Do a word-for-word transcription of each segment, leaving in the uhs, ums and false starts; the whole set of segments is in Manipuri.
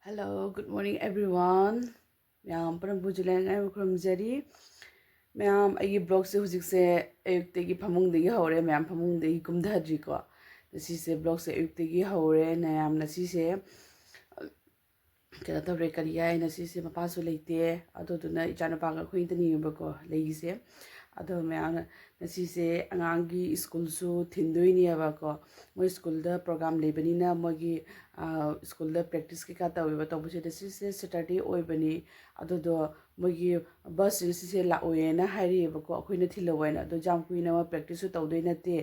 Hello, good morning everyone. ꯃꯌꯥꯝ ꯄꯨꯝꯅꯃꯛꯄꯨ ꯖꯨꯂꯤꯌꯥꯟ ꯑꯩꯕꯨ ꯈꯨꯔꯨꯝꯖꯔꯤ꯫ ꯃꯌꯥꯝ, ꯑꯩꯒꯤ vlogꯁꯦ ꯍꯧꯖꯤꯛꯁꯦ ꯑꯌꯨꯛꯇꯒꯤ ꯐꯃꯨꯡꯗꯒꯤ ꯍꯧꯔꯦ꯫ ꯃꯌꯥꯝ, ꯐꯃꯨꯡꯗꯒꯤ ꯀꯨꯝꯊꯗ꯭ꯔꯤꯀꯣ꯫ ꯉꯁꯤꯁꯦ vlogꯁꯦ ꯑꯌꯨꯛꯇꯒꯤ ꯍꯧꯔꯦ꯫ ꯃꯌꯥꯝ, ꯉꯁꯤꯁꯦ ꯀꯩꯅꯣ ꯇꯧꯔꯦ, ꯀꯔꯤ ꯍꯥꯏ, ꯉꯁꯤꯁꯦ ꯃꯄꯥꯁꯨ ꯂꯩꯇꯦ꯫ ꯑꯗꯨꯗꯨꯅ ꯏꯆꯥꯅꯨꯄꯥꯒ ꯑꯩꯈꯣꯏ ꯑꯅꯤꯅꯦꯕꯀꯣ ꯂꯩꯔꯤꯁꯦ꯫ ꯑꯗꯣ ꯃꯌꯥꯝ, ꯉꯁꯤꯁꯦ ꯑꯉꯥꯡꯒꯤ ꯁ꯭ꯀꯨꯜꯁꯨ ꯊꯤꯟꯗꯣꯏꯅꯦꯕꯀꯣ꯫ ꯃꯣꯏ ꯁ꯭ꯀꯨꯜꯗ program ꯂꯩꯕꯅꯤꯅ ꯃꯣꯏꯒꯤ, ꯑ, ꯁ꯭ꯀꯨꯜꯗ practice ꯀꯩꯀꯥ ꯇꯧꯋꯦꯕ꯫ ꯇꯧꯕꯁꯤꯗ ꯉꯁꯤꯁꯦ Saturday ꯑꯣꯏꯕꯅꯤ꯫ ꯑꯗꯨꯗꯣ ꯃꯣꯏꯒꯤ busꯁꯦ ꯉꯁꯤꯁꯦ ꯂꯥꯛꯑꯣꯏꯅ ꯍꯥꯏꯔꯛꯑꯦꯕꯀꯣ, ꯑꯩꯈꯣꯏꯅ ꯊꯤꯜꯂꯛꯑꯣ ꯍꯥꯏꯅ꯫ ꯑꯗꯣ ꯌꯥꯝ ꯀꯨꯏꯅ ꯑꯃ practiceꯁꯨ ꯇꯧꯗꯣꯏ ꯅꯠꯇꯦ꯫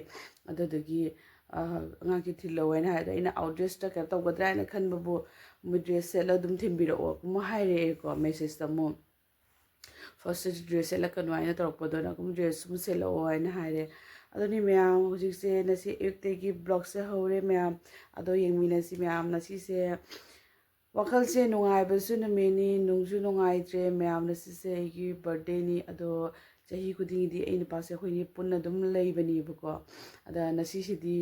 ꯑꯗꯨꯗꯨꯒꯤ, ꯑ, ꯑꯉꯥꯡꯁꯦ ꯊꯤꯜꯂꯛꯑꯣ ꯍꯥꯏꯅ ꯍꯥꯏ꯫ ꯑꯗꯣ ꯑꯩꯅ out dressꯇ ꯀꯩꯅꯣ ꯇꯧꯒꯗ꯭ꯔꯥ ꯍꯥꯏꯅ ꯈꯟꯕꯕꯨ, ꯃꯣꯏ dress ꯁꯦꯠꯂ ꯑꯗꯨꯝ ꯊꯤꯟꯕꯤꯔꯛꯑꯣ ꯑꯃꯨꯛ ꯍꯥꯏꯔꯛꯑꯦꯀꯣ messageꯇ ꯑꯃꯨꯛ꯫ Firstꯇꯗꯤ dress ꯁꯦꯠꯂꯛꯀꯅꯨ ꯍꯥꯏꯅ ꯇꯧꯔꯛꯄꯗꯣ, ꯅꯪ ꯑꯗꯨꯝ dress ꯑꯃ ꯁꯦꯠꯂꯛꯑꯣ ꯍꯥꯏꯅ ꯍꯥꯏꯔꯦ꯫ ꯑꯗꯨꯅꯤ ꯃꯌꯥꯝ, ꯍꯧꯖꯤꯛꯁꯦ ꯉꯁꯤ ꯑꯌꯨꯛꯇꯒꯤ vlogꯁꯦ ꯍꯧꯔꯦ ꯃꯌꯥꯝ꯫ ꯑꯗꯣ ꯌꯦꯡꯃꯤꯟꯅꯁꯤ ꯃꯌꯥꯝ꯫ ꯉꯁꯤꯁꯦ ꯋꯥꯈꯜꯁꯦ ꯅꯨꯡꯉꯥꯏꯕꯁꯨ ꯅꯨꯃꯤꯠꯅꯤ, ꯅꯨꯡꯁꯨ ꯅꯨꯡꯉꯥꯏꯇ꯭ꯔꯦ ꯃꯌꯥꯝ꯫ ꯉꯁꯤꯁꯦ ꯑꯩꯒꯤ birthdayꯅꯤ꯫ ꯑꯗꯣ ꯆꯍꯤ ꯈꯨꯗꯤꯡꯒꯤꯗꯤ ꯑꯩ ꯅꯨꯄꯥꯁꯦ ꯑꯩꯈꯣꯏꯅꯤ ꯄꯨꯟꯅ ꯑꯗꯨꯝ ꯂꯩꯕꯅꯦꯕꯀꯣ꯫ ꯑꯗ ꯉꯁꯤꯁꯤꯗꯤ,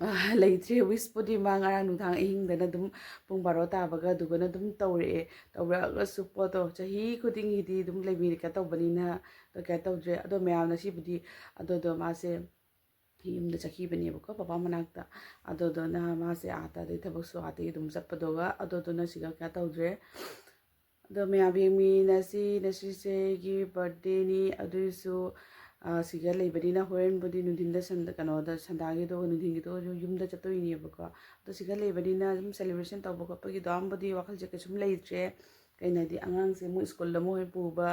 ꯑ, ꯂꯩꯇ꯭ꯔꯦ꯫ Wishꯄꯨꯗꯤ ꯃꯥ ꯉꯔꯥꯡ ꯅꯨꯡꯗꯥꯡ ꯑꯍꯤꯡꯗꯅ ꯑꯗꯨꯝ ꯄꯨꯡ ꯕꯥꯔꯣ ꯇꯥꯕꯒ ꯑꯗꯨꯒꯅ ꯑꯗꯨꯝ ꯇꯧꯔꯛꯑꯦ꯫ ꯇꯧꯔꯛꯑꯒꯁꯨ ꯄꯣꯠꯇꯣ ꯆꯍꯤ ꯈꯨꯗꯤꯡꯒꯤꯗꯤ ꯑꯗꯨꯝ ꯂꯩꯃꯤꯟꯅ ꯇꯧꯕꯅꯤꯅ ꯀꯩꯅꯣ ꯇꯧꯗ꯭ꯔꯦ꯫ ꯑꯗꯣ ꯃꯌꯥꯝ ꯉꯁꯤꯕꯨꯗꯤ ꯑꯗꯨꯗꯣ ꯃꯥꯁꯦ ꯌꯨꯝꯗ ꯆꯠꯈꯤꯕꯅꯦꯕꯀꯣ, ꯄꯄꯥ ꯃꯅꯥꯛꯇ꯫ ꯑꯗꯨꯗꯨꯅ ꯃꯥꯁꯦ ꯑꯥꯗ ꯑꯗꯩ ꯊꯕꯛꯁꯨ ꯑꯥꯗꯒꯤ ꯑꯗꯨꯝ ꯆꯠꯄꯗꯨꯒ ꯑꯗꯨꯗꯨꯅ ꯁꯤꯗ ꯀꯩꯅꯣ ꯇꯧꯗ꯭ꯔꯦ꯫ ꯑꯗꯣ ꯃꯌꯥꯝ ꯌꯦꯡꯃꯤꯟꯅꯁꯤ, ꯉꯁꯤꯁꯦ ꯑꯩꯒꯤ birthdayꯅꯤ꯫ ꯑꯗꯨꯏꯁꯨ, ꯑ, ꯁꯤꯒ ꯂꯩꯕꯅꯤꯅ ꯍꯣꯔꯦꯟꯕꯨꯗꯤ ꯅꯨꯡꯊꯤꯟꯗ ꯁꯟꯗ-, ꯀꯩꯅꯣꯗ, ꯁꯟꯗꯥꯒꯤꯗꯣ, ꯅꯨꯡꯊꯤꯟꯒꯤꯗꯣ ꯌꯨꯝꯗ ꯆꯠꯇꯣꯏꯅꯦꯕꯀꯣ꯫ ꯑꯗꯣ ꯁꯤꯒ ꯂꯩꯕꯅꯤꯅ ꯑꯗꯨꯝ celebration ꯇꯧꯕ ꯈꯣꯠꯄꯒꯤꯗꯣ ꯑꯝꯕꯨꯗꯤ ꯋꯥꯈꯜꯁꯦ ꯀꯩꯁꯨꯝ ꯂꯩꯇ꯭ꯔꯦ꯫ ꯀꯩꯅꯣꯗꯤ ꯑꯉꯥꯡꯁꯦ ꯃꯣꯏ ꯁ꯭ꯀꯨꯜꯗ ꯃꯣꯏ ꯄꯨꯕ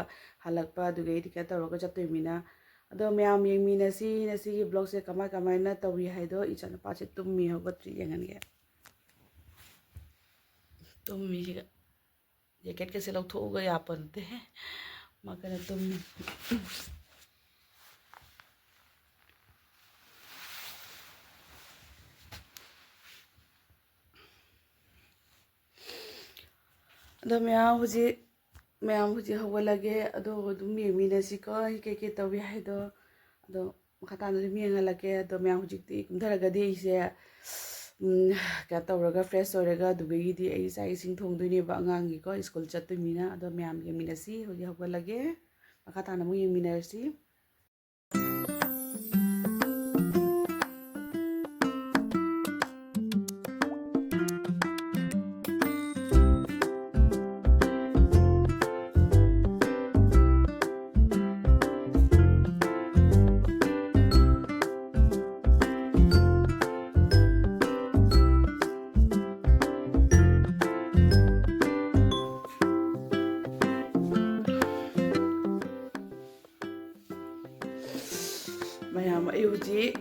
ꯍꯜꯂꯛꯄ ꯑꯗꯨꯒꯩꯗꯤ ꯀꯩꯅꯣ ꯇꯧꯔꯒ ꯆꯠꯇꯣꯏꯃꯤꯅ꯫ ꯑꯗꯣ ꯃꯌꯥꯝ ꯌꯦꯡꯃꯤꯟꯅꯁꯤ ꯉꯁꯤꯒꯤ vlogꯁꯦ ꯀꯃꯥꯏ ꯀꯃꯥꯏꯅ ꯇꯧꯔꯤ ꯍꯥꯏꯗꯣ꯫ ꯏꯆꯥꯅꯨꯄꯥꯁꯦ ꯇꯨꯝꯃꯤ, ꯍꯧꯒꯠꯇ꯭ꯔꯤ, ꯌꯦꯡꯍꯟꯒꯦ꯫ ꯇꯨꯝꯃꯤꯁꯤꯒ꯫ Jacketꯀꯁꯦ ꯂꯧꯊꯣꯛꯎꯒ ꯌꯥꯄꯣꯟꯇꯦ꯫ ꯃꯥ ꯀꯟꯅ ꯇꯨꯝꯃꯤ꯫ ꯑꯗꯣ ꯃꯌꯥꯝ ꯍꯧꯖꯤꯛ, ꯃꯌꯥꯝ ꯍꯧꯖꯤꯛ ꯍꯧꯒꯠꯂꯒꯦ꯫ ꯑꯗꯣ ꯑꯗꯨꯝ ꯌꯦꯡꯃꯤꯟꯅꯁꯤꯀꯣ, ꯑꯩ ꯀꯩꯀꯩ ꯇꯧꯏ ꯍꯥꯏꯗꯣ꯫ ꯑꯗꯣ ꯃꯈꯥ ꯇꯥꯅ ꯑꯗꯨꯝ ꯌꯦꯡꯍꯜꯂꯛꯀꯦ꯫ ꯑꯗꯣ ꯃꯌꯥꯝ ꯍꯧꯖꯤꯛꯇꯤ ꯀꯨꯝꯊꯔꯒꯗꯤ ꯑꯩꯁꯦ ꯎꯝ, ꯀꯩꯅꯣ ꯇꯧꯔꯒ, fresh ꯑꯣꯏꯔꯒ, ꯑꯗꯨꯗꯒꯤꯗꯤ ꯑꯩ ꯆꯥꯛ ꯏꯁꯤꯡ ꯊꯣꯡꯗꯣꯏꯅꯦꯕ, ꯑꯉꯥꯡꯒꯤꯀꯣ, school ꯆꯠꯇꯣꯏꯅꯤꯅ꯫ ꯑꯗꯣ ꯃꯌꯥꯝ ꯌꯦꯡꯃꯤꯟꯅꯁꯤ꯫ ꯍꯧꯖꯤꯛ ꯍꯧꯒꯠꯂꯒꯦ, ꯃꯈꯥ ꯇꯥꯅ ꯑꯃꯨꯛ ꯌꯦꯡꯃꯤꯟꯅꯔꯁꯤ꯫ ꯃꯌꯥꯝ, ꯑꯩ ꯍꯧꯖꯤꯛ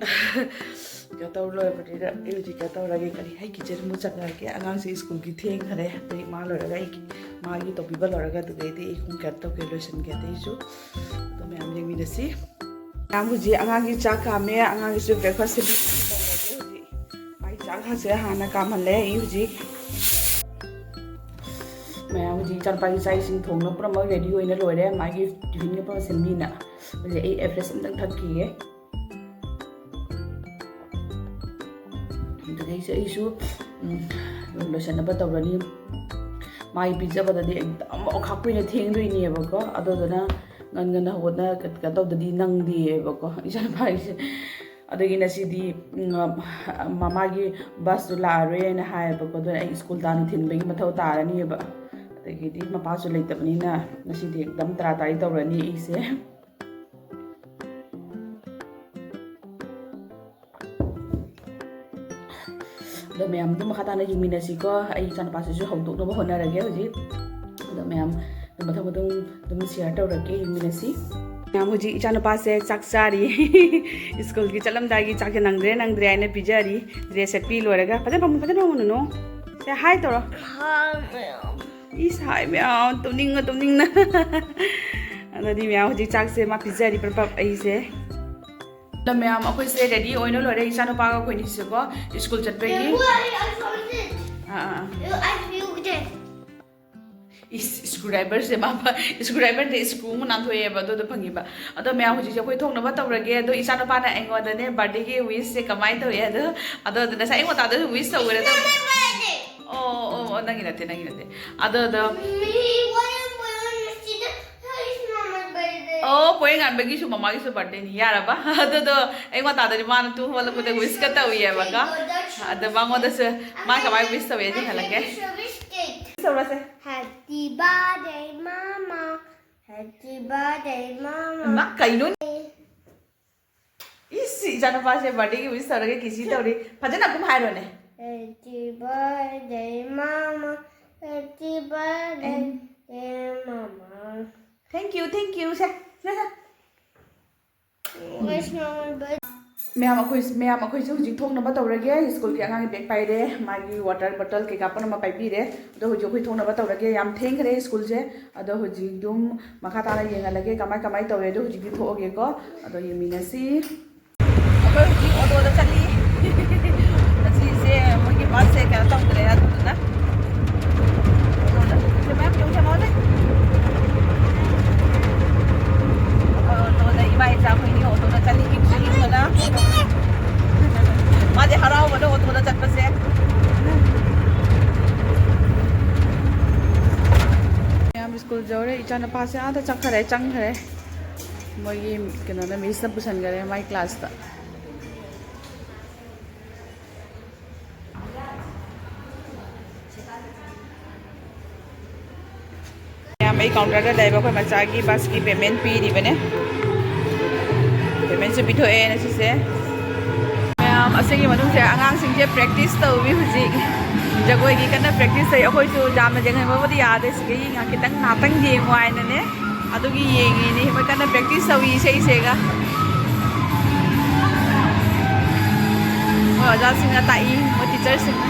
ꯀꯩꯅꯣ ꯇꯧ ꯂꯣꯏꯕꯅꯤꯅ, ꯑꯩ ꯍꯧꯖꯤꯛ ꯀꯩꯅꯣ ꯇꯧꯔꯒꯦ, ꯀꯔꯤ, ꯑꯩ kitchen ꯑꯃꯨꯛ ꯆꯪꯉꯛꯑꯒꯦ꯫ ꯑꯉꯥꯡꯁꯦ schoolꯒꯤ ꯊꯦꯡꯈꯔꯦ, ꯑꯗꯩ ꯃꯥ ꯂꯣꯏꯔꯒ ꯑꯩ ꯃꯥꯒꯤ ꯇꯧꯕꯤꯕ ꯂꯣꯏꯔꯒ, ꯑꯗꯨꯗꯩꯗꯤ ꯑꯩ ꯑꯃꯨꯛ ꯀꯩꯅꯣ ꯇꯧꯒꯦ, ꯂꯣꯏꯁꯤꯟꯒꯦ꯫ ꯑꯗꯩꯁꯨ ꯑꯗꯣ ꯃꯌꯥꯝ ꯌꯦꯡꯃꯤꯟꯅꯁꯤ꯫ ꯃꯌꯥꯝ, ꯍꯧꯖꯤꯛ ꯑꯉꯥꯡꯒꯤ ꯆꯥꯛ ꯀꯥꯝꯃꯦ, ꯑꯉꯥꯡꯒꯤꯁꯨ breakfast ꯁꯦꯝꯕꯤꯒꯦ ꯇꯧꯔꯒꯦ꯫ ꯍꯧꯖꯤꯛ ꯃꯥꯒꯤ ꯆꯥꯛ ꯍꯥꯟꯅ ꯀꯥꯝꯍꯜꯂꯦ꯫ ꯑꯩ ꯍꯧꯖꯤꯛ ꯃꯌꯥꯝ, ꯍꯧꯖꯤꯛ ꯏꯆꯥꯅꯨꯄꯥꯒꯤ ꯆꯥꯛ ꯏꯁꯤꯡ ꯊꯣꯡꯅꯕ ꯄꯨꯝꯅꯃꯛ ready ꯑꯣꯏꯅ ꯂꯣꯏꯔꯦ꯫ ꯃꯥꯒꯤ tiffinꯒꯤ ꯄꯨꯔꯥ ꯁꯦꯝꯕꯤꯅ꯫ ꯍꯧꯖꯤꯛ ꯑꯩ fresh ꯑꯝꯇꯪ ꯊꯛꯈꯤꯒꯦ꯫ ꯑꯗꯨꯗꯒꯤꯁꯨ ꯑꯩꯁꯨ, ꯎꯝ, ꯂꯣꯏꯁꯤꯟꯅꯕ ꯇꯧꯔꯅꯤ꯫ ꯃꯥꯒꯤ ꯄꯤꯖꯕꯗꯗꯤ ꯑꯩ ꯑꯃꯨꯛ ꯈꯥꯛꯄꯤꯅ ꯊꯦꯡꯗꯣꯏꯅꯦꯕꯀꯣ꯫ ꯑꯗꯨꯗꯨꯅ ꯉꯟ ꯉꯟꯅ ꯍꯧꯒꯠꯅ ꯀꯩꯅꯣ ꯇꯧꯗꯗꯤ ꯅꯪꯗꯦꯕꯀꯣ, ꯏꯆꯥꯅꯨꯄꯥꯒꯤꯁꯦ꯫ ꯑꯗꯒꯤ ꯉꯁꯤꯗꯤ, ꯎꯝ, ꯃꯃꯥꯒꯤ busꯇꯨ ꯂꯥꯛꯑꯔꯣꯏꯅ ꯍꯥꯏꯌꯦꯕꯀꯣ꯫ ꯑꯗꯨꯅ ꯑꯩ school ꯇꯥꯟꯅ ꯊꯤꯟꯕꯒꯤ ꯃꯊꯧ ꯇꯥꯔꯅꯤꯕ꯫ ꯑꯗꯒꯤꯗꯤ ꯃꯄꯥꯁꯨ ꯂꯩꯇꯕꯅꯤꯅ ꯉꯁꯤꯗꯤ ꯑꯦꯛꯗꯝ ꯇꯔꯥ ꯇꯥꯔꯤ ꯇꯧꯔꯅꯤ ꯑꯩꯁꯦ꯫ ꯑꯗꯣ ꯃꯌꯥꯝꯗꯨ ꯃꯈꯥ ꯇꯥꯅ ꯌꯦꯡꯃꯤꯟꯅꯁꯤꯀꯣ꯫ ꯑꯩ ꯏꯆꯥꯅꯨꯄꯥꯁꯤꯁꯨ ꯍꯧꯗꯣꯛꯅꯕ ꯍꯣꯠꯅꯔꯒꯦ ꯍꯧꯖꯤꯛ꯫ ꯑꯗꯣ ꯃꯌꯥꯝ ꯑꯗꯨꯝ ꯃꯊꯪ ꯃꯊꯪ ꯑꯗꯨꯝ share ꯇꯧꯔꯛꯀꯦ, ꯌꯦꯡꯃꯤꯟꯅꯁꯤ꯫ ꯃꯌꯥꯝ, ꯍꯧꯖꯤꯛ ꯏꯆꯥꯅꯨꯄꯥꯁꯦ ꯆꯥꯛ ꯆꯥꯔꯤ꯫ Schoolꯒꯤ ꯆꯠꯂꯝꯗꯥꯏꯒꯤ ꯆꯥꯛꯁꯦ ꯅꯪꯗ꯭ꯔꯦ ꯅꯪꯗ꯭ꯔꯦ ꯍꯥꯏꯅ ꯄꯤꯖꯔꯤ꯫ Dress ꯁꯦꯠꯄꯤ ꯂꯣꯏꯔꯒ꯫ ꯐꯖꯅ ꯐꯝꯃꯨ, ꯐꯖꯅ ꯐꯝꯃꯨ, ꯅꯨꯅꯨ꯫ Say hi ꯇꯧꯔꯣ꯫ Hi ꯃꯌꯥꯝ꯫ ꯏꯁ, hi ꯃꯌꯥꯝ, ꯇꯨꯝꯅꯤꯡꯉ ꯇꯨꯝꯅꯤꯡꯅ꯫ ꯑꯗꯨꯗꯤ ꯃꯌꯥꯝ, ꯍꯧꯖꯤꯛ ꯆꯥꯛꯁꯦ ꯃꯥ ꯄꯤꯖꯔꯤ ꯄ꯭ꯔꯞ ꯄ꯭ꯔꯞ ꯑꯩꯁꯦ꯫ ꯑꯗꯣ ꯃꯌꯥꯝ, ꯑꯩꯈꯣꯏꯁꯦ ready ꯑꯣꯏꯅ ꯂꯣꯏꯔꯦ, ꯏꯆꯥꯅꯨꯄꯥꯒ ꯑꯩꯈꯣꯏꯅꯤꯁꯦꯀꯣ, school ꯆꯠꯄꯒꯤ꯫ ꯑꯥ, ꯑꯥ, ꯑꯥ꯫ ꯏꯁ, ꯁ꯭ꯀ꯭ꯔꯨ ꯗ꯭ꯔꯥꯏꯚꯔꯁꯦ ꯃꯥ ꯐ- ꯁ꯭ꯀ꯭ꯔꯨ ꯗ꯭ꯔꯥꯏꯚꯔꯗꯤ ꯁ꯭ꯀ꯭ꯔꯨ ꯑꯃ ꯅꯥꯟꯊꯣꯛꯑꯦꯕ, ꯑꯗꯨꯗꯣ ꯐꯪꯉꯤꯕ꯫ ꯑꯗꯣ ꯃꯌꯥꯝ, ꯍꯧꯖꯤꯛꯁꯦ ꯑꯩꯈꯣꯏ ꯊꯣꯛꯅꯕ ꯇꯧꯔꯒꯦ꯫ ꯑꯗꯣ ꯏꯆꯥꯅꯨꯄꯥꯅ ꯑꯩꯉꯣꯟꯗꯅꯦ ꯕꯥꯔꯗꯦꯒꯤ ꯋꯤꯁꯁꯦ ꯀꯃꯥꯏꯅ ꯇꯧꯏ ꯑꯗꯣ, ꯑꯗꯣ ꯑꯗꯨꯅ ꯉꯁꯥꯏ ꯑꯩꯉꯣꯟꯗ ꯇꯥꯗꯁꯨ ꯋꯤꯁ ꯇꯧꯈ꯭ꯔꯦ ꯑꯗꯣ꯫ ꯑꯣ, ꯑꯣ, ꯑꯣ, ꯅꯪꯒꯤ ꯅꯠꯇꯦ, ꯅꯪꯒꯤ ꯅꯠꯇꯦ꯫ ꯑꯗꯣ, ꯑꯗꯣ꯫ ꯑꯣ, ꯄꯣꯌꯦꯡ ꯉꯥꯟꯕꯒꯤꯁꯨ ꯃꯃꯥꯒꯤꯁꯨ ꯕꯥꯔꯗꯦꯅꯤ ꯌꯥꯔꯕ? ꯑꯗꯨꯗꯣ ꯑꯩꯉꯣꯟꯗ ꯇꯥꯗꯗꯤ ꯃꯥꯅ ꯇꯨꯝ ꯍꯧꯒꯠꯂꯛꯄꯗ ꯋꯤꯁꯀ ꯇꯧꯏꯌꯦꯕꯀ꯫ ꯑꯗꯣ ꯃꯉꯣꯟꯗꯁꯨ ꯃꯥ ꯀꯃꯥꯏꯅ ꯋꯤꯁ ꯇꯧꯏ ꯑꯗꯨ ꯍꯜꯂꯛꯀꯦ꯫ ꯇꯧꯔꯁꯦ꯫ Happy birthday, mama. Happy birthday, mama. ꯃꯥ ꯀꯩꯅꯣ? ꯏꯁ, ꯏꯆꯥꯅꯨꯄꯥꯁꯦ ꯕꯥꯔꯗꯦꯒꯤ ꯋꯤꯁ ꯇꯧꯔꯒ ꯀꯤꯁꯤ ꯇꯧꯔꯤ꯫ ꯐꯖꯅ ꯑꯗꯨꯝ ꯍꯥꯏꯔꯣꯅꯦ꯫ Happy birthday, mama. Happy birthday, dear mama. Thank you, thank you꯫ ꯁꯦ, ꯁꯦ, ꯁꯦ꯫ ꯃꯌꯥꯝ ꯑꯩꯈꯣꯏ, ꯃꯌꯥꯝ ꯑꯩꯈꯣꯏꯁꯨ ꯍꯧꯖꯤꯛ ꯊꯣꯛꯅꯕ ꯇꯧꯔꯒꯦ꯫ ꯁ꯭ꯀꯨꯜꯒꯤ ꯑꯉꯥꯡꯒꯤ ꯕꯦꯒ ꯄꯥꯏꯔꯦ, ꯃꯥꯒꯤ ꯋꯥꯇꯔ ꯕꯣꯇꯜ ꯀꯩꯀꯥ ꯄꯨꯝꯅꯃꯛ ꯄꯥꯏꯕꯤꯔꯦ꯫ ꯑꯗꯣ ꯍꯧꯖꯤꯛ ꯑꯩꯈꯣꯏ ꯊꯣꯛꯅꯕ ꯇꯧꯔꯒꯦ꯫ ꯌꯥꯝ ꯊꯦꯡꯈ꯭ꯔꯦ ꯁ꯭ꯀꯨꯜꯁꯦ꯫ ꯑꯗꯣ ꯍꯧꯖꯤꯛ ꯑꯗꯨꯝ ꯃꯈꯥ ꯇꯥꯅ ꯌꯦꯡꯍꯜꯂꯒꯦ ꯀꯃꯥꯏ ꯀꯃꯥꯏ ꯇꯧꯔꯦ꯫ ꯑꯗꯣ ꯍꯧꯖꯤꯛꯇꯤ ꯊꯣꯛꯑꯒꯦꯀꯣ꯫ ꯑꯗꯣ ꯌꯦꯡꯃꯤꯟꯅꯁꯤ꯫ ꯑꯩꯈꯣꯏ ꯍꯧꯖꯤꯛ ꯑꯣꯇꯣꯗ ꯆꯠꯂꯤ꯫ ꯑꯁꯤꯁꯦ ꯃꯣꯏꯒꯤ ꯕꯁꯁꯦ ꯀꯩꯅꯣ ꯇꯧꯗ꯭ꯔꯦ ꯑꯗꯨꯗꯨꯅ ꯑꯣꯇꯣꯗ ꯆꯠꯂꯤ꯫ ꯃꯌꯥꯝ ꯌꯦꯡꯉꯨꯁꯦ ꯃꯉꯣꯟꯗ꯫ ꯑꯣꯇꯣꯗ ꯏꯕꯥ ꯏꯆꯥ ꯑꯩꯈꯣꯏꯅꯤ ꯑꯣꯇꯣꯗ ꯆꯠꯂꯤ꯫ ꯏꯪꯁꯨ ꯏꯪꯗꯅ꯫ ꯃꯥꯗꯤ ꯍꯔꯥꯎꯕꯗ ꯑꯣꯇꯣꯗ ꯆꯠꯄꯁꯦ꯫ ꯃꯌꯥꯝ ꯁ꯭ꯀꯨꯜ ꯌꯧꯔꯦ꯫ ꯏꯆꯥꯅꯨꯄꯥꯁꯦ ꯑꯥꯗ ꯆꯠꯈ꯭ꯔꯦ, ꯆꯪꯈ꯭ꯔꯦ꯫ ꯃꯣꯏꯒꯤ ꯀꯩꯅꯣꯅ, ꯃꯤꯁꯅ ꯄꯨꯁꯟꯈꯔꯦ ꯃꯥꯏ ꯀ꯭ꯂꯥꯁꯇ꯫ ꯃꯌꯥꯝ, ꯑꯩ ꯀꯥꯎꯟꯇꯔꯗ ꯂꯩꯕ ꯑꯩꯈꯣꯏ ꯃꯆꯥꯒꯤ ꯕꯁꯀꯤ ꯄꯦꯃꯦꯟ ꯄꯤꯔꯤꯕꯅꯦ꯫ ꯄꯦꯃꯦꯟꯁꯨ ꯄꯤꯊꯣꯛꯑꯦ ꯉꯁꯤꯁꯦ꯫ ꯃꯌꯥꯝ, ꯑꯁꯤꯒꯤ ꯃꯅꯨꯡꯁꯦ ꯑꯉꯥꯡꯁꯤꯡꯁꯦ ꯄ꯭ꯔꯦꯛꯇꯤꯁ ꯇꯧꯔꯤ ꯍꯧꯖꯤꯛ꯫ ꯖꯒꯣꯏꯒꯤ ꯀꯟꯅ ꯄ꯭ꯔꯦꯛꯇꯤꯁ ꯇꯧꯔꯤ꯫ ꯑꯩꯈꯣꯏꯁꯨ ꯌꯥꯝꯅ ꯌꯦꯡꯍꯟꯕꯕꯨꯗꯤ ꯌꯥꯗꯦ꯫ ꯁꯤꯒ ꯌꯦꯡꯉ ꯈꯤꯇꯪ ꯉꯥꯛꯇꯪ ꯌꯦꯡꯉꯨ ꯍꯥꯏꯅꯅꯦ꯫ ꯑꯗꯨꯒꯤ ꯌꯦꯡꯉꯤꯅꯦ꯫ ꯃꯣꯏ ꯀꯟꯅ ꯄ꯭ꯔꯦꯛꯇꯤꯁ ꯇꯧꯔꯤ ꯏꯁꯩꯁꯦꯒ꯫ ꯃꯣꯏ ꯑꯣꯖꯥꯁꯤꯡꯅ ꯇꯥꯛꯏ, ꯃꯣꯏ ꯇꯤꯆꯔꯁꯤꯡꯅ꯫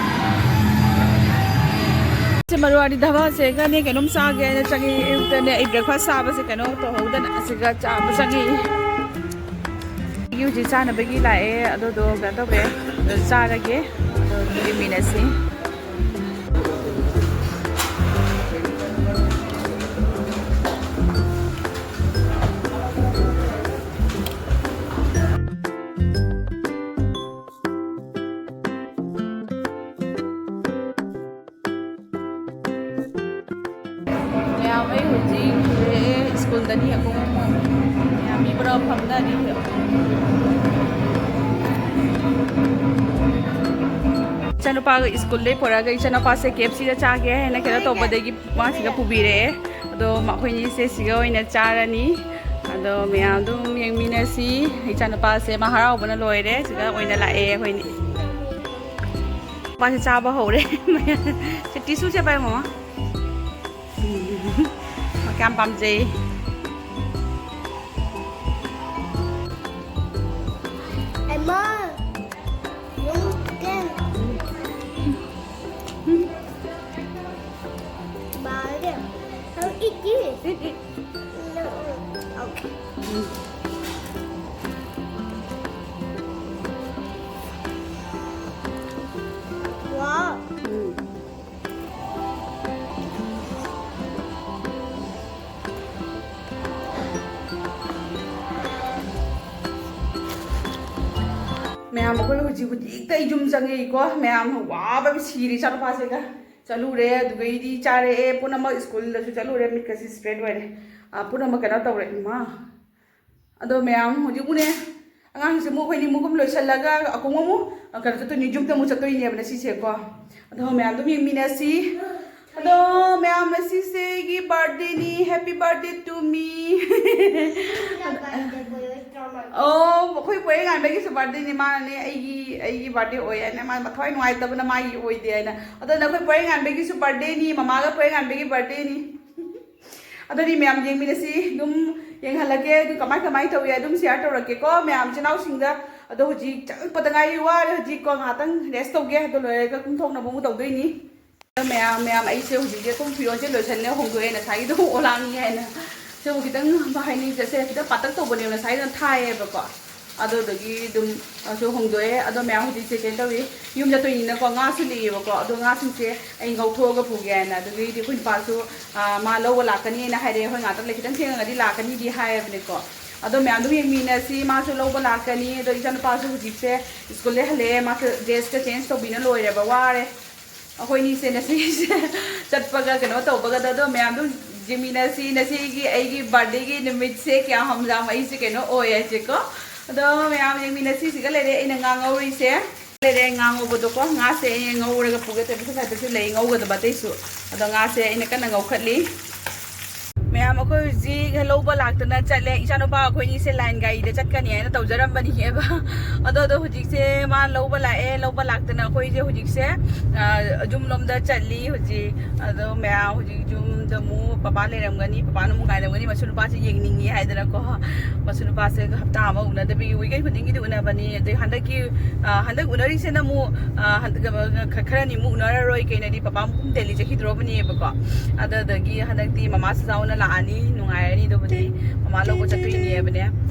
ꯁꯤ ꯃꯔꯋꯥꯔꯤ ꯙꯥꯕꯥꯁꯦꯒꯅꯦ ꯀꯩꯅꯣꯝ ꯆꯥꯒꯦ ꯍꯥꯏꯅ ꯆꯪꯉꯛꯏ꯫ ꯑꯌꯨꯛꯇꯅꯦ ꯑꯩ ꯕ꯭ꯔꯦꯛꯐꯥꯁ ꯆꯥꯕꯁꯦ ꯀꯩꯅꯣ ꯇꯧꯍꯧꯗꯅ ꯑꯁꯤꯒ ꯆꯥꯕ ꯆꯪꯉꯛꯏ꯫ ꯑꯩꯒꯤ ꯍꯧꯖꯤꯛ ꯆꯥꯅꯕꯒꯤ ꯂꯥꯛꯑꯦ꯫ ꯑꯗꯨꯗꯣ ꯀꯩꯅꯣ ꯇꯧꯒꯦ, ꯑꯗꯨ ꯆꯥꯔꯒꯦ꯫ ꯑꯗꯣ ꯑꯗꯨꯝ ꯌꯦꯡꯃꯤꯟꯅꯁꯤ꯫ ꯑꯩ ꯍꯧꯖꯤꯛ ꯍꯜꯂꯛꯑꯦ ꯁ꯭ꯀꯨꯜꯗꯅꯤ ꯑꯃꯨꯛ꯫ ꯃꯌꯥꯝ ꯃꯤ ꯄꯨꯔꯥ ꯐꯝꯅꯔꯤ꯫ ꯏꯆꯥꯅꯨꯄꯥꯒ ꯁ꯭ꯀꯨꯜꯗꯩ ꯄꯨꯔꯛꯑꯒ ꯏꯆꯥꯅꯨꯄꯥꯁꯦ ꯀꯦ ꯑꯦꯐ ꯁꯤꯗ ꯆꯥꯒꯦ ꯍꯥꯏꯅ ꯀꯩꯅꯣ ꯇꯧꯕꯗꯒꯤ ꯃꯥꯁꯤꯒ ꯄꯨꯕꯤꯔꯛꯑꯦ꯫ ꯑꯗꯣ ꯑꯩꯈꯣꯏꯅꯤꯁꯦ ꯁꯤꯒ ꯑꯣꯏꯅ ꯆꯥꯔꯅꯤ꯫ ꯑꯗꯣ ꯃꯌꯥꯝ ꯑꯗꯨꯝ ꯌꯦꯡꯃꯤꯟꯅꯁꯤ꯫ ꯏꯆꯥꯅꯨꯄꯥꯁꯦ ꯃꯥ ꯍꯔꯥꯎꯕꯅ ꯂꯣꯏꯔꯦ꯫ ꯁꯤꯗ ꯑꯣꯏꯅ ꯂꯥꯛꯑꯦ ꯑꯩꯈꯣꯏꯅꯤ꯫ ꯅꯨꯄꯥꯁꯦ ꯆꯥꯕ ꯍꯧꯔꯦ꯫ ꯁꯦ ꯇꯤꯁꯨꯁꯦ ꯄꯥꯏ ꯃꯃꯥ꯫ ꯃꯥ ꯀꯌꯥꯝ ꯄꯥꯝꯖꯩ꯫ ꯑꯩꯃ! ꯌꯨꯝ ꯀꯦꯟ꯫ ꯕꯥꯔꯦ꯫ I'll eat this. Eat, eat. No. Okay. Wow. ꯃꯌꯥꯝ ꯑꯩꯈꯣꯏ ꯍꯧꯖꯤꯛ ꯍꯧꯖꯤꯛꯇ ꯌꯨꯝ ꯆꯪꯉꯛꯏꯀꯣ꯫ ꯃꯌꯥꯝ ꯋꯥꯕ ꯁꯤꯔꯦ ꯏꯆꯥꯅꯨꯄꯥꯁꯤꯒ꯫ ꯆꯠꯂꯨꯔꯦ, ꯑꯗꯨꯒꯩꯗꯤ ꯆꯥꯔꯛꯑꯦ, ꯄꯨꯝꯅꯃꯛ ꯁ꯭ꯀꯨꯜꯗꯁꯨ ꯆꯠꯂꯨꯔꯦ, ꯃꯤꯠꯀꯁꯤ ꯁ꯭ꯇ꯭ꯔꯦꯠ ꯑꯣꯏꯔꯦ꯫ ꯑꯥ, ꯄꯨꯝꯅꯃꯛ ꯀꯩꯅꯣ ꯇꯧꯔꯦ, ꯏꯃꯥ꯫ ꯑꯗꯣ ꯃꯌꯥꯝ ꯍꯧꯖꯤꯛ ꯎꯅꯦ, ꯑꯉꯥꯡꯁꯦ ꯑꯃꯨꯛ ꯑꯩꯈꯣꯏꯅꯤ ꯑꯃꯨꯛ ꯂꯣꯏꯁꯤꯜꯂꯒ ꯑꯃꯨꯛ ꯑꯃꯨꯛ ꯀꯩꯅꯣ ꯆꯠꯇꯣꯏꯅꯤ, ꯌꯨꯝꯗ ꯑꯃꯨꯛ ꯆꯠꯇꯣꯏꯅꯦꯕ ꯉꯁꯤꯁꯦꯀꯣ꯫ ꯑꯗꯣ ꯃꯌꯥꯝ ꯑꯗꯨꯝ ꯌꯦꯡꯃꯤꯟꯅꯁꯤ꯫ ꯑꯗꯣ ꯃꯌꯥꯝ, ꯉꯁꯤꯁꯦ ꯑꯩꯒꯤ ꯕꯥꯔꯗꯦꯅꯤ꯫ Happy birthday to me. ꯑꯣ, ꯑꯩꯈꯣꯏ ꯄꯣꯌꯦꯡꯉꯥꯟꯕꯒꯤꯁꯨ ꯕꯥꯔꯗꯦꯅꯤ꯫ ꯃꯥꯅꯅꯦ ꯑꯩꯒꯤ, ꯑꯩꯒꯤ ꯕꯥꯔꯗꯦ ꯑꯣꯏ ꯍꯥꯏꯅ ꯃꯥ ꯃꯊ꯭ꯋꯥꯏ ꯅꯨꯡꯉꯥꯏꯇꯕꯅ ꯃꯥꯒꯤ ꯑꯣꯏꯗꯦ ꯍꯥꯏꯅ꯫ ꯑꯗꯣ ꯅꯈꯣꯏ ꯄꯣꯌꯦꯡꯉꯥꯟꯕꯒꯤꯁꯨ ꯕꯥꯔꯗꯦꯅꯤ, ꯃꯃꯥꯒ ꯄꯣꯌꯦꯡꯉꯥꯟꯕꯒꯤ ꯕꯥꯔꯗꯦꯅꯤ꯫ ꯑꯗꯨꯗꯤ ꯃꯌꯥꯝ ꯌꯦꯡꯃꯤꯟꯅꯁꯤ, ꯑꯗꯨꯝ ꯌꯦꯡꯍꯜꯂꯛꯀꯦ꯫ ꯑꯗꯨ ꯀꯃꯥꯏ ꯀꯃꯥꯏ ꯇꯧꯏ ꯑꯗꯨꯝ ꯁꯤꯌꯥꯔ ꯇꯧꯔꯛꯀꯦꯀꯣ ꯃꯌꯥꯝ ꯏꯆꯤꯟ ꯏꯅꯥꯎꯁꯤꯡꯗ꯫ ꯑꯗꯣ ꯍꯧꯖꯤꯛ ꯆꯪꯉꯛꯄꯗ ꯉꯥꯏꯔꯤ, ꯋꯥꯔꯦ ꯍꯧꯖꯤꯛꯀꯣ, ꯉꯥꯏꯍꯥꯛꯇꯪ ꯔꯦꯁ ꯇꯧꯒꯦ꯫ ꯑꯗꯨ ꯂꯣꯏꯔꯒ ꯀꯨꯝꯊꯣꯛꯅꯕ ꯑꯃꯨꯛ ꯇꯧꯗꯣꯏꯅꯤ꯫ ꯑꯗꯣ ꯃꯌꯥꯝ, ꯃꯌꯥꯝ ꯑꯩꯁꯦ ꯍꯧꯖꯤꯛꯁꯦ ꯑꯗꯨꯝ ꯐꯤꯔꯣꯜꯁꯦ ꯂꯣꯏꯁꯟꯅ ꯍꯣꯡꯗꯣꯛꯑꯦ꯫ ꯉꯁꯥꯏꯒꯤꯗꯣ ꯑꯣꯂꯥꯡꯉꯤ ꯍꯥꯏꯅ ꯁꯤꯕꯨ ꯈꯤꯇꯪ ꯍꯥꯏꯅꯤꯡ ꯆꯠꯁꯦ ꯈꯤꯇꯪ ꯄꯥꯇꯛ ꯇꯧꯕꯅꯦꯕ ꯉꯁꯥꯏꯗꯅ ꯊꯥꯏꯌꯦꯕꯀꯣ꯫ ꯑꯗꯨꯗꯒꯤ ꯑꯗꯨꯝ ꯑꯁꯨ ꯍꯣꯡꯗꯣꯛꯑꯦ꯫ ꯑꯗꯣ ꯃꯌꯥꯝ ꯍꯧꯖꯤꯛꯁꯦ ꯀꯩꯅꯣ ꯇꯧꯔꯤ, ꯌꯨꯝ ꯆꯠꯇꯣꯏꯅꯤꯅꯀꯣ ꯉꯥꯁꯨ ꯂꯤꯛꯑꯦꯕꯀꯣ꯫ ꯑꯗꯣ ꯉꯥꯁꯤꯡꯁꯦ ꯑꯩ ꯉꯧꯊꯣꯛꯑꯒ ꯄꯨꯒꯦ ꯍꯥꯏꯅ꯫ ꯑꯗꯨꯗꯒꯤꯗꯤ ꯑꯩꯈꯣꯏ ꯅꯨꯄꯥꯁꯨ, ꯑꯥ, ꯃꯥ ꯂꯧꯕ ꯂꯥꯛꯀꯅꯤꯅ ꯍꯥꯏꯔꯛꯑꯦ꯫ ꯍꯣꯏ ꯉꯥꯛꯇꯪ ꯂꯩ, ꯈꯤꯇꯪ ꯊꯦꯡꯉꯒꯗꯤ ꯂꯥꯛꯀꯅꯤꯗꯤ ꯍꯥꯏꯔꯕꯅꯦꯀꯣ꯫ ꯑꯗꯣ ꯃꯌꯥꯝ ꯑꯗꯨꯝ ꯌꯦꯡꯃꯤꯟꯅꯁꯤ꯫ ꯃꯥꯁꯨ ꯂꯧꯕ ꯂꯥꯛꯀꯅꯤ꯫ ꯑꯗꯣ ꯏꯆꯥꯅꯨꯄꯥꯁꯨ ꯍꯧꯖꯤꯛꯁꯦ ꯁ꯭ꯀꯨꯜꯗꯩ ꯍꯜꯂꯛꯑꯦ꯫ ꯃꯥꯁꯨ ꯗ꯭ꯔꯦꯁꯀ ꯆꯦꯟꯖ ꯇꯧꯕꯤꯅ ꯂꯣꯏꯔꯦꯕ, ꯋꯥꯔꯦ꯫ ꯑꯩꯈꯣꯏꯅꯤꯁꯦ ꯉꯁꯤꯁꯦ ꯆꯠꯄꯒ ꯀꯩꯅꯣ ꯇꯧꯕꯒꯗ꯫ ꯑꯗꯣ ꯃꯌꯥꯝ ꯑꯗꯨꯝ ꯌꯦꯡꯃꯤꯟꯅꯁꯤ ꯉꯁꯤꯒꯤ ꯑꯩꯒꯤ birthdayꯒꯤ ꯅꯨꯃꯤꯠꯁꯦ ꯀꯌꯥ ꯍꯝꯖꯥꯝ ꯑꯩꯁꯦ ꯀꯩꯅꯣ ꯑꯣꯏ ꯍꯥꯏꯁꯦꯀꯣ꯫ ꯑꯗꯣ ꯃꯌꯥꯝ ꯌꯦꯡꯃꯤꯟꯅꯁꯤ꯫ ꯁꯤꯒ ꯂꯩꯔꯦ ꯑꯩꯅ ꯉꯥ ꯉꯧꯔꯤꯁꯦ꯫ ꯂꯩꯔꯦ ꯉꯥ ꯉꯧꯕꯗꯣꯀꯣ꯫ ꯉꯥꯁꯦ ꯑꯩ ꯉꯧꯔꯒ ꯄꯨꯒꯦ ꯇꯧꯕ ꯁꯣꯝ ꯁꯥꯏꯗꯠꯇꯁꯨ ꯂꯩ ꯉꯧꯒꯗꯕ ꯑꯇꯩꯁꯨ꯫ ꯑꯗꯣ ꯉꯥꯁꯦ ꯑꯩꯅ ꯀꯟꯅ ꯉꯧꯈꯠꯂꯤ꯫ ꯃꯌꯥꯝ ꯑꯩꯈꯣꯏ ꯍꯧꯖꯤꯛ ꯂꯧꯕ ꯂꯥꯛꯇꯅ ꯆꯠꯂꯦ꯫ ꯏꯆꯥꯅꯨꯄꯥ ꯑꯩꯈꯣꯏꯅꯤꯁꯦ line ꯒꯥꯔꯤꯗ ꯆꯠꯀꯅꯤ ꯍꯥꯏꯅ ꯇꯧꯖꯔꯝꯕꯅꯤꯑꯕ꯫ ꯑꯗꯣ ꯑꯗꯣ ꯍꯧꯖꯤꯛꯁꯦ ꯃꯥ ꯂꯧꯕ ꯂꯥꯛꯑꯦ꯫ ꯂꯧꯕ ꯂꯥꯛꯇꯅ ꯑꯩꯈꯣꯏꯁꯦ ꯍꯧꯖꯤꯛꯁꯦ ꯌꯨꯝ ꯂꯣꯝꯗ ꯆꯠꯂꯤ ꯍꯧꯖꯤꯛ꯫ ꯑꯗꯣ ꯃꯌꯥꯝ ꯍꯧꯖꯤꯛ ꯌꯨꯝꯗ ꯑꯃꯨꯛ ꯄꯄꯥ ꯂꯩꯔꯝꯒꯅꯤ, ꯄꯄꯥꯅ ꯑꯃꯨꯛ ꯉꯥꯏꯔꯝꯒꯅꯤ, ꯃꯁꯨ ꯅꯨꯄꯥꯁꯦ ꯌꯦꯡꯅꯤꯡꯉꯤ ꯍꯥꯏꯗꯅꯀꯣ꯫ ꯃꯁꯨ ꯅꯨꯄꯥꯁꯦ ꯍꯞꯇꯥ ꯑꯃ ꯎꯅꯗꯕꯤꯒꯤ weekend ꯈꯨꯗꯤꯡꯒꯤꯗꯤ ꯎꯅꯕꯅꯤ꯫ ꯑꯗꯩ ꯍꯟꯗꯛꯀꯤ, ꯑ, ꯍꯟꯗꯛ ꯎꯅꯔꯤꯁꯤꯅ ꯑꯃꯨꯛ, ꯑ, ꯍꯟꯗꯛ, ꯈ-, ꯈꯔꯅꯤ ꯑꯃꯨꯛ ꯎꯅꯔꯔꯣꯏ, ꯀꯩꯅꯣꯗꯤ ꯄꯄꯥ ꯑꯃꯨꯛ ꯗꯦꯜꯂꯤ ꯆꯠꯈꯤꯗ꯭ꯔꯣꯕꯅꯦꯕꯀꯣ꯫ ꯑꯗꯨꯗꯒꯤ ꯍꯟꯗꯛꯇꯤ ꯃꯃꯥ ꯁꯖꯥꯎꯅ ꯂꯥꯛꯑꯅꯤ, ꯅꯨꯡꯉꯥꯏꯔꯅꯤ꯫ ꯑꯗꯨꯕꯨꯗꯤ ꯃꯃꯥ ꯂꯧꯕ ꯆꯠꯇꯣꯏꯅꯦꯕꯅꯦ꯫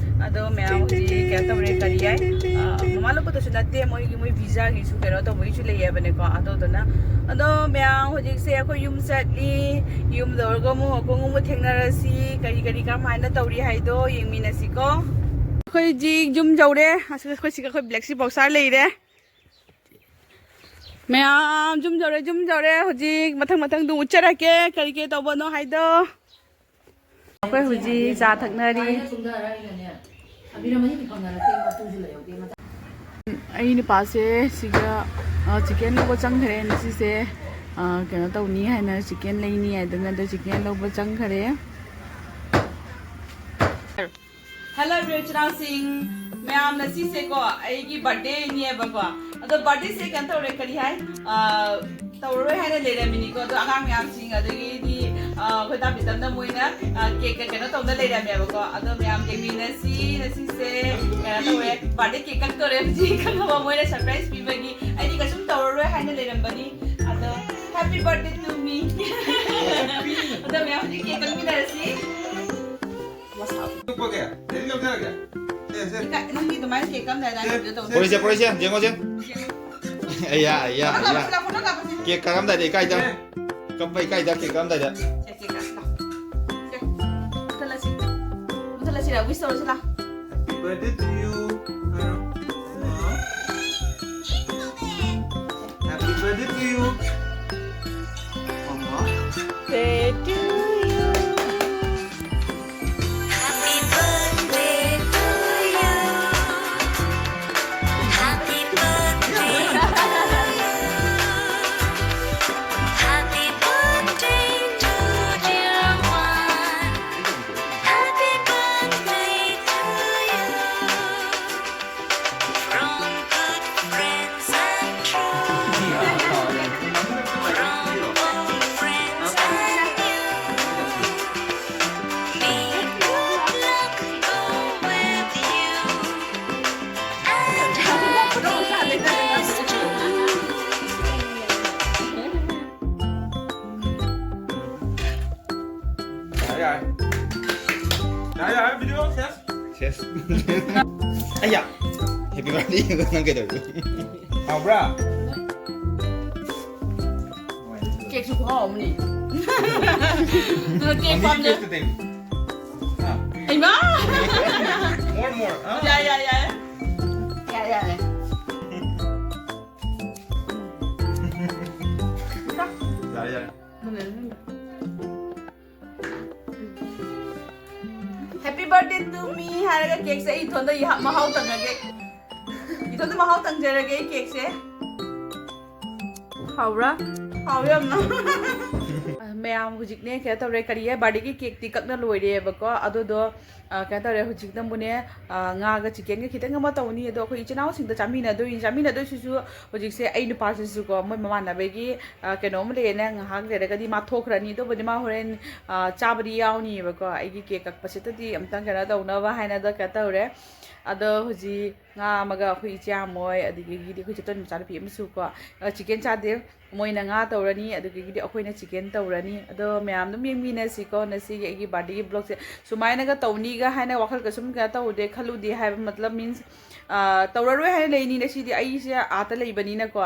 ꯑꯗꯣ ꯃꯌꯥꯝ ꯍꯧꯖꯤꯛ ꯀꯩꯅꯣ ꯇꯧꯔꯦ, ꯀꯔꯤ ꯍꯥꯏ, ꯑ, ꯃꯃꯥ ꯂꯧꯕꯗꯁꯨ ꯅꯠꯇꯦ, ꯃꯣꯏꯒꯤ, ꯃꯣꯏ ꯚꯤꯖꯥꯒꯤꯁꯨ ꯀꯩꯅꯣ ꯇꯧꯕꯒꯤꯁꯨ ꯂꯩꯌꯦꯕꯅꯦꯀꯣ꯫ ꯑꯗꯨꯗꯨꯅ ꯑꯗꯣ ꯃꯌꯥꯝ ꯍꯧꯖꯤꯛꯁꯦ ꯑꯩꯈꯣꯏ ꯌꯨꯝ ꯆꯠꯂꯤ꯫ ꯌꯨꯝ ꯌꯧꯔꯒ ꯑꯃꯨꯛ ꯑꯩꯈꯣꯏ ꯑꯃꯨꯛ ꯊꯦꯡꯅꯔꯁꯤ꯫ ꯀꯔꯤ ꯀꯔꯤ ꯀꯔꯝꯍꯥꯏꯅ ꯇꯧꯔꯤ ꯍꯥꯏꯗꯣ ꯌꯦꯡꯃꯤꯟꯅꯁꯤꯀꯣ꯫ ꯑꯩꯈꯣꯏ ꯍꯧꯖꯤꯛ ꯌꯨꯝ ꯌꯧꯔꯦ꯫ ꯑꯁ, ꯑꯩꯈꯣꯏ ꯁꯤꯒ ꯑꯩꯈꯣꯏ black sea boxer ꯂꯩꯔꯦ꯫ ꯃꯌꯥꯝ ꯌꯨꯝ ꯌꯧꯔꯦ, ꯌꯨꯝ ꯌꯧꯔꯦ꯫ ꯍꯧꯖꯤꯛ ꯃꯊꯪ ꯃꯊꯪꯗꯨ ꯎꯠꯆꯔꯛꯀꯦ ꯀꯔꯤ ꯀꯔꯤ ꯇꯧꯕꯅꯣ ꯍꯥꯏꯗꯣ꯫ ꯑꯩꯈꯣꯏ ꯍꯧꯖꯤꯛ ꯆꯥ ꯊꯛꯅꯔꯤ꯫ ꯑꯩ ꯅꯨꯄꯥꯁꯦ ꯁꯤꯒ, ꯑ, chicken ꯂꯧꯕ ꯆꯪꯈ꯭ꯔꯦ ꯉꯁꯤꯁꯦ꯫ ꯑ, ꯀꯩꯅꯣ ꯇꯧꯅꯤ ꯍꯥꯏꯅ chicken ꯂꯩꯅꯤ ꯍꯥꯏꯗꯅ ꯑꯗꯣ chicken ꯂꯧꯕ ꯆꯪꯈ꯭ꯔꯦ꯫ Hello everyone, ꯏꯆꯤꯟ ꯏꯅꯥꯎꯁꯤꯡ ꯃꯌꯥꯝ, ꯉꯁꯤꯁꯦꯀꯣ ꯑꯩꯒꯤ birthdayꯅꯦꯕꯀꯣ꯫ ꯑꯗꯣ birthdayꯁꯦ ꯀꯩꯅꯣ ꯇꯧꯔꯦ, ꯀꯔꯤ ꯍꯥꯏ, ꯑ, ꯇꯧꯔꯔꯣꯏ ꯍꯥꯏꯅ ꯂꯩꯔꯝꯃꯤꯅꯤꯀꯣ꯫ ꯑꯗꯣ ꯑꯉꯥꯡ ꯃꯌꯥꯝꯁꯤꯡ ꯑꯗꯒꯤꯗꯤ, ꯑ, ꯑꯩꯈꯣꯏ ꯗꯥ ꯄꯤꯇꯝꯅ ꯃꯣꯏꯅ, ꯑ, cakeꯀ ꯀꯩꯅꯣ ꯇꯧꯅ ꯂꯩꯔꯝꯃꯦꯕꯀꯣ꯫ ꯑꯗꯣ ꯃꯌꯥꯝ ꯌꯦꯡꯃꯤꯟꯅꯁꯤ꯫ ꯉꯁꯤꯁꯦ ꯀꯩꯅꯣ ꯇꯧꯔꯦ, birthday cake ꯀꯛꯇꯣꯔꯦ꯫ ꯍꯧꯖꯤꯛ ꯈꯪꯉꯕ ꯃꯣꯏꯅ surprise ꯄꯤꯕꯒꯤ꯫ ꯑꯩꯗꯤ ꯀꯩꯁꯨꯝ ꯇꯧꯔꯔꯣꯏ ꯍꯥꯏꯅ ꯂꯩꯔꯝꯕꯅꯤ꯫ ꯑꯗꯣ happy birthday to me꯫ ꯑꯗꯣ ꯃꯌꯥꯝ ꯍꯧꯖꯤꯛ cake ꯀꯛꯃꯤꯟꯅꯔꯁꯤ꯫ ꯀꯛꯄꯒꯦ? ꯂꯥꯏꯔꯤꯛ ꯂꯧꯖꯔꯒꯦ꯫ ꯁꯦ, ꯁꯦ꯫ ꯏꯀꯥꯏ, ꯅꯪꯗꯤ ꯑꯗꯨꯃꯥꯏꯅ cake ꯀꯛꯑꯝꯗꯥꯏꯗ ꯁꯦ, ꯍꯥꯏꯕꯗꯣ ꯇꯧꯗꯦ꯫ ꯄꯣꯔꯤꯁꯦ, ꯄꯣꯔꯤꯁꯦ, ꯌꯦꯡꯉꯣꯁꯦ꯫ ꯑꯌꯥ, ꯑꯌꯥ, ꯐꯣꯇꯣ ꯑꯌꯥ꯫ ꯀꯥꯞꯄꯁꯤ ꯂꯥꯎ, ꯐꯣꯇꯣ ꯀꯥꯞꯄꯁꯤ꯫ Cake ꯀꯛꯑꯝꯗꯥꯏꯗ ꯏꯀꯥꯏꯗ꯫ ꯁꯦ꯫ ꯀꯞꯄ ꯏꯀꯥꯏꯗ cake ꯀꯛꯑꯝꯗꯥꯏꯗ꯫ ꯁꯦ, cake ꯀꯛꯑꯁꯤ ꯂꯥꯎ꯫ ꯁꯦ꯫ ꯃꯨꯊꯠꯂꯁꯤ꯫ ꯃꯨꯊꯠꯂꯁꯤꯔꯥ? Wish ꯇꯧꯔꯁꯤ ꯂꯥꯎ꯫ Happy birthday to you. ꯍꯥꯏꯔꯣ꯫ Happy birthday to you. ꯃꯃꯥ꯫ Birthday to you. ꯌꯥꯔꯦ, ꯌꯥꯔꯦ꯫ ꯌꯥꯔꯦ, ꯌꯥꯔꯦ, video ꯁꯦꯁ꯫ ꯁꯦꯁ꯫ ꯑꯌꯥ! Happy birthday ꯅꯪ ꯀꯩꯗꯧꯔꯤꯕ? ꯍꯥꯎꯕ꯭ꯔꯥ? ꯀꯦꯛꯁꯨ ꯈꯨꯍꯥꯎ ꯑꯃꯅꯤ꯫ ꯑꯗꯨꯒ ꯀꯦꯛ ꯄꯥꯝꯖ- ꯑꯥ꯫ ꯍꯩꯃꯥ! More, more, ꯑꯥ? ꯌꯥꯏ, ꯌꯥꯏ, ꯌꯥꯏ꯫ ꯌꯥꯏ, ꯌꯥꯏ꯫ ꯌꯥꯔꯦ, ꯌꯥꯔꯦ꯫ Happy birthday to me ꯍꯥꯏꯔꯒ ꯀꯦꯛꯁꯦ ꯑꯩ ꯏꯊꯣꯟꯗ ꯌꯥ-, ꯃꯍꯥꯎ ꯇꯪꯉꯒꯦ꯫ ꯏꯊꯣꯟꯗ ꯃꯍꯥꯎ ꯇꯪꯖꯔꯒꯦ ꯑꯩ ꯀꯦꯛꯁꯦ꯫ ꯍꯥꯎꯕ꯭ꯔꯥ? ꯍꯥꯎꯋꯦ ꯌꯥꯝꯅ꯫ ꯃꯌꯥꯝ ꯍꯧꯖꯤꯛꯅꯦ ꯀꯩꯅꯣ ꯇꯧꯔꯦ, ꯀꯔꯤ ꯍꯥꯏ, ꯕꯥꯔꯗꯦꯒꯤ ꯀꯦꯛꯇꯤ ꯀꯛꯅ ꯂꯣꯏꯔꯦꯕꯀꯣ꯫ ꯑꯗꯨꯗꯣ, ꯑ, ꯀꯩꯅꯣ ꯇꯧꯔꯦ, ꯍꯧꯖꯤꯛꯇ ꯑꯃꯨꯛꯅꯦ, ꯑ, ꯉꯥꯒ ꯆꯤꯀꯦꯟꯒ ꯈꯤꯇꯪ ꯑꯃ ꯇꯧꯅꯤ꯫ ꯑꯗꯣ ꯑꯩꯈꯣꯏ ꯏꯆꯤꯟ ꯏꯅꯥꯎꯁꯤꯡꯗ ꯆꯥꯃꯤꯟꯅꯗꯣꯏꯅꯤ꯫ ꯆꯥꯃꯤꯟꯅꯗꯣꯏꯁꯤꯁꯨ ꯍꯧꯖꯤꯛꯁꯦ ꯑꯩ ꯅꯨꯄꯥꯁꯤꯁꯨꯀꯣ, ꯃꯣꯏ ꯃꯃꯥꯟꯅꯕꯒꯤ, ꯑ, ꯀꯩꯅꯣ ꯑꯃ ꯂꯩꯌꯦꯅ, ꯉꯥꯏꯍꯥꯛ ꯂꯩꯔꯒꯗꯤ ꯃꯥ ꯊꯣꯛꯈ꯭ꯔꯅꯤ꯫ ꯑꯗꯨꯕꯨꯗꯤ ꯃꯥ ꯍꯣꯔꯦꯟ, ꯑ, ꯆꯥꯕꯗꯤ ꯌꯥꯎꯅꯤꯕꯀꯣ꯫ ꯑꯩꯒꯤ ꯀꯦꯛ ꯀꯛꯄꯁꯤꯗꯗꯤ ꯑꯝꯇꯪ ꯀꯩꯅꯣ ꯇꯧꯅꯕ ꯍꯥꯏꯅ ꯑꯗꯣ ꯀꯩꯅꯣ ꯇꯧꯔꯦ꯫ ꯑꯗꯣ ꯍꯧꯖꯤꯛ ꯉꯥ ꯑꯃꯒ ꯑꯩꯈꯣꯏ ꯏꯆꯦ ꯑꯃꯣꯏ, ꯑꯗꯒꯤꯗꯤ ꯑꯩꯈꯣꯏ ꯆꯦꯇꯣꯟ ꯃꯆꯥꯅꯨꯄꯤ ꯑꯃꯁꯨꯀꯣ, ꯑ, ꯆꯤꯀꯦꯟ ꯆꯥꯗꯦ꯫ ꯃꯣꯏꯅ ꯉꯥ ꯇꯧꯔꯅꯤ, ꯑꯗꯨꯗꯒꯤꯗꯤ ꯑꯩꯈꯣꯏꯅ ꯆꯤꯀꯦꯟ ꯇꯧꯔꯅꯤ꯫ ꯑꯗꯣ ꯃꯌꯥꯝ ꯑꯗꯨꯝ ꯌꯦꯡꯃꯤꯟꯅꯁꯤꯀꯣ꯫ ꯉꯁꯤꯒꯤ ꯑꯩꯒꯤ ꯕꯥꯔꯗꯦꯒꯤ ꯕ꯭ꯂꯣꯛꯁꯦ ꯁꯨꯃꯥꯏꯅꯒ ꯇꯧꯅꯤꯒ ꯍꯥꯏꯅ ꯋꯥꯈꯜ ꯀꯩꯁꯨꯝ ꯀꯩꯅꯣ ꯇꯧꯗꯦ, ꯈꯜꯂꯨꯗꯦ ꯍꯥꯏꯕ, ꯃꯇꯂꯕ, means, ꯑ, ꯇꯧꯔꯔꯣꯏ ꯍꯥꯏꯅ ꯂꯩꯅꯤ꯫ ꯉꯁꯤꯗꯤ ꯑꯩꯁꯦ ꯑꯥꯗ ꯂꯩꯕꯅꯤꯅꯀꯣ꯫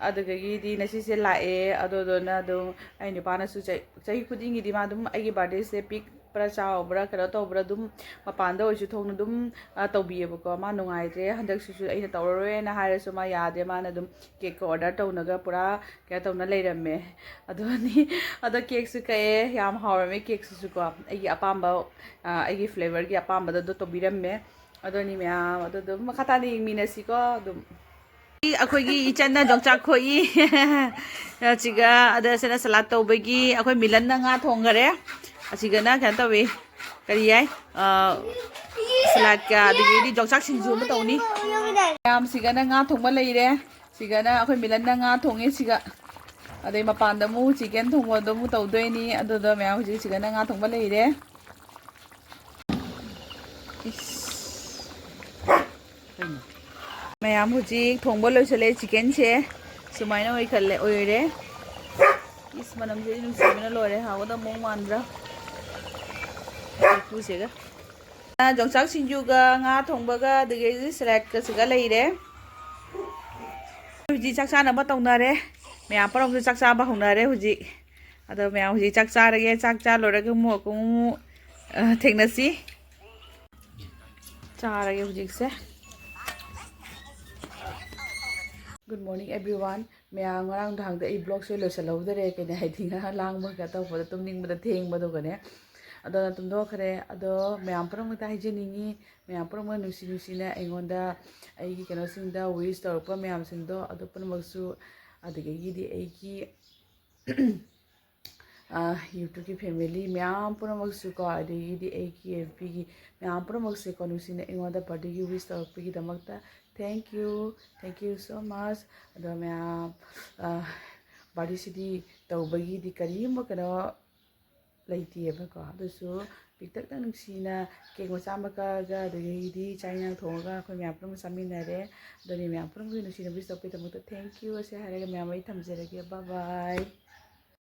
ꯑꯗꯨꯗꯒꯤꯗꯤ ꯉꯁꯤꯁꯦ ꯂꯥꯛꯑꯦ꯫ ꯑꯗꯨꯗꯨꯅ ꯑꯗꯨꯝ ꯑꯩ ꯅꯨꯄꯥꯅꯁꯨ ꯆꯍꯤ, ꯆꯍꯤ ꯈꯨꯗꯤꯡꯒꯤꯗꯤ ꯃꯥ ꯑꯗꯨꯝ ꯑꯩꯒꯤ ꯕꯥꯔꯗꯦꯁꯦ ꯄꯤꯛꯄ꯭ꯔꯥ ꯆꯥꯎꯕ꯭ꯔꯥ ꯀꯩꯅꯣ ꯇꯧꯕ꯭ꯔꯥ ꯑꯗꯨꯝ ꯃꯄꯥꯟꯗ ꯑꯣꯏꯔꯁꯨ ꯊꯣꯛꯅ ꯑꯗꯨꯝ, ꯑ, ꯇꯧꯕꯤꯌꯦꯕꯀꯣ꯫ ꯃꯥ ꯅꯨꯡꯉꯥꯏꯇ꯭ꯔꯦ, ꯍꯟꯗꯛꯁꯤꯁꯨ ꯑꯩꯅ ꯇꯧꯔꯔꯣꯏꯅ ꯍꯥꯏꯔꯁꯨ ꯃꯥ ꯌꯥꯗꯦ꯫ ꯃꯥꯅ ꯑꯗꯨꯝ ꯀꯦꯛꯀ order ꯇꯧꯅꯒ ꯄꯨꯔꯥ ꯀꯩꯅꯣ ꯇꯧꯅ ꯂꯩꯔꯝꯃꯦ꯫ ꯑꯗꯨꯅꯤ, ꯑꯗꯣ ꯀꯦꯛꯁꯨ ꯀꯛꯑꯦ, ꯌꯥꯝ ꯍꯥꯎꯔꯝꯃꯦ ꯀꯦꯛꯁꯤꯁꯨꯀꯣ꯫ ꯑꯩꯒꯤ ꯑꯄꯥꯝꯕ, ꯑ, ꯑꯩꯒꯤ flavourꯒꯤ ꯑꯄꯥꯝꯕꯗꯣ ꯑꯗꯣ ꯇꯧꯕꯤꯔꯝꯃꯦ꯫ ꯑꯗꯨꯅꯤ ꯃꯌꯥꯝ, ꯑꯗꯣ ꯑꯗꯨꯝ ꯃꯈꯥ ꯇꯥꯅ ꯌꯦꯡꯃꯤꯟꯅꯁꯤꯀꯣ ꯑꯗꯨꯝ꯫ ꯑꯩꯈꯣꯏꯒꯤ ꯏꯆꯟꯅ ꯌꯣꯡꯆꯥꯛ ꯈꯣꯛꯏ꯫ ꯑꯁꯤꯒ ꯑꯗ ꯁꯤꯅ salad ꯇꯧꯕꯒꯤ ꯑꯩꯈꯣꯏ ꯃꯤꯂꯟꯅ ꯉꯥ ꯊꯣꯡꯈꯔꯦ꯫ ꯑꯁꯤꯒꯅ ꯀꯩꯅꯣ ꯇꯧꯏ, ꯀꯔꯤ ꯍꯥꯏ? ꯑ, saladꯀ ꯑꯗꯒꯤꯗꯤ ꯌꯣꯡꯆꯥꯛ ꯁꯤꯡꯖꯨ ꯑꯃ ꯇꯧꯅꯤ꯫ ꯃꯌꯥꯝꯁꯤꯒꯅ ꯉꯥ ꯊꯣꯡꯕ ꯂꯩꯔꯦ꯫ ꯁꯤꯒꯅ ꯑꯩꯈꯣꯏ ꯃꯤꯂꯟꯅ ꯉꯥ ꯊꯣꯡꯉꯦ ꯁꯤꯒ꯫ ꯑꯗꯩ ꯃꯄꯥꯟꯗ ꯑꯃꯨꯛ chicken ꯊꯣꯡꯕꯗꯣ ꯑꯃꯨꯛ ꯇꯧꯗꯣꯏꯅꯤ꯫ ꯑꯗꯨꯗ ꯃꯌꯥꯝ ꯍꯧꯖꯤꯛ ꯁꯤꯒꯅ ꯉꯥ ꯊꯣꯡꯕ ꯂꯩꯔꯦ꯫ ꯏꯁ꯫ ꯃꯌꯥꯝ ꯍꯧꯖꯤꯛ ꯊꯣꯡꯕ ꯂꯣꯏꯁꯤꯜꯂꯦ꯫ Chickenꯁꯦ ꯁꯨꯃꯥꯏꯅ ꯑꯣꯏꯈꯜꯂꯦ, ꯑꯣꯏꯔꯦ꯫ ꯏꯁ, ꯃꯅꯝꯁꯤꯗꯤ ꯅꯨꯡꯁꯤꯕꯅ ꯂꯣꯏꯔꯦ꯫ ꯍꯥꯎꯒꯗꯕ ꯃꯑꯣꯡ ꯃꯥꯟꯗ꯭ꯔꯥ? ꯄꯨꯁꯦꯒ꯫ ꯌꯣꯡꯆꯥꯛ ꯁꯤꯡꯖꯨꯒ ꯉꯥ ꯊꯣꯡꯕꯒ ꯑꯗꯒꯤ ꯁꯂꯥꯗꯀꯁꯤꯒ ꯂꯩꯔꯦ꯫ ꯍꯧꯖꯤꯛ ꯆꯥꯛ ꯆꯥꯅꯕ ꯇꯧꯅꯔꯦ꯫ ꯃꯌꯥꯝ ꯄꯨꯝꯅꯃꯛꯁꯨ ꯆꯥꯛ ꯆꯥꯕ ꯍꯧꯅꯔꯦ ꯍꯧꯖꯤꯛ꯫ ꯑꯗꯣ ꯃꯌꯥꯝ ꯍꯧꯖꯤꯛ ꯆꯥꯛ ꯆꯥꯔꯒꯦ꯫ ꯆꯥꯛ ꯆꯥ ꯂꯣꯏꯔꯒ ꯑꯃꯨꯛ ꯑꯃꯨꯛ, ꯑ, ꯊꯦꯡꯅꯁꯤ꯫ ꯆꯥꯔꯒꯦ ꯍꯧꯖꯤꯛꯁꯦ꯫ Good morning everyone꯫ ꯃꯌꯥꯝ, ꯉꯔꯥꯡ ꯅꯨꯡꯗꯥꯡꯗ ꯑꯩ vlogꯁꯦ ꯂꯣꯏꯁꯤꯜꯍꯧꯗꯔꯦ꯫ ꯀꯩꯅꯣ ꯍꯥꯏꯗꯤ, ꯉꯔꯥꯡ ꯂꯥꯡꯕꯒ ꯇꯧꯕꯗ ꯇꯨꯝꯅꯤꯡꯕꯗ ꯊꯦꯡꯕꯗꯨꯒꯅꯦ꯫ ꯑꯗꯨꯅ ꯇꯨꯝꯊꯣꯛꯈ꯭ꯔꯦ꯫ ꯑꯗꯣ ꯃꯌꯥꯝ ꯄꯨꯝꯅꯃꯛꯇ ꯍꯥꯏꯖꯅꯤꯡꯉꯤ, ꯃꯌꯥꯝ ꯄꯨꯝꯅꯃꯛ ꯅꯨꯡꯁꯤ ꯅꯨꯡꯁꯤꯅ ꯑꯩꯉꯣꯟꯗ ꯑꯩꯒꯤ ꯀꯩꯅꯣꯁꯤꯡꯗ wish ꯇꯧꯔꯛꯄ ꯃꯌꯥꯝꯁꯤꯡꯗꯣ, ꯑꯗꯨ ꯄꯨꯝꯅꯃꯛꯁꯨ, ꯑꯗꯨꯗꯒꯤꯗꯤ ꯑꯩꯒꯤ YouTubeꯀꯤ family ꯃꯌꯥꯝ ꯄꯨꯝꯅꯃꯛꯁꯨꯀꯣ, ꯑꯗꯒꯤꯗꯤ ꯑꯩꯒꯤ FBꯒꯤ ꯃꯌꯥꯝ ꯄꯨꯝꯅꯃꯛꯁꯦꯀꯣ, ꯅꯨꯡꯁꯤꯅ ꯑꯩꯉꯣꯟꯗ birthdayꯒꯤ wish ꯇꯧꯔꯛꯄꯒꯤꯗꯃꯛꯇ thank you, thank you so much꯫ ꯑꯗꯣ ꯃꯌꯥꯝ, ꯑ, birthdayꯁꯤꯗꯤ ꯇꯧꯕꯒꯤꯗꯤ ꯀꯔꯤꯒꯨꯝꯕ ꯀꯩꯅꯣ ꯂꯩꯇꯦꯕꯀꯣ, ꯑꯗꯨꯁꯨ ꯄꯤꯛꯇꯛꯅ ꯅꯨꯡꯁꯤꯅ cake ꯃꯆꯥ ꯑꯃ ꯀꯛꯑꯒ, ꯑꯗꯒꯤꯗꯤ ꯆꯥꯛ ꯏꯟꯖꯥꯡ ꯊꯣꯡꯉꯒ ꯑꯩꯈꯣꯏ ꯃꯌꯥꯝ ꯄꯨꯝꯅꯃꯛ ꯆꯥꯃꯤꯟꯅꯔꯦ꯫ ꯑꯗꯨꯅꯤ ꯃꯌꯥꯝ ꯄꯨꯝꯅꯃꯛꯀꯤ ꯅꯨꯡꯁꯤꯅ wish ꯇꯧꯔꯛꯄꯒꯤꯗꯃꯛꯇ thank you ꯑꯁꯦ ꯍꯥꯏꯔꯒ ꯃꯌꯥꯝ ꯑꯩ ꯊꯝꯖꯔꯒꯦ꯫ Bye bye꯫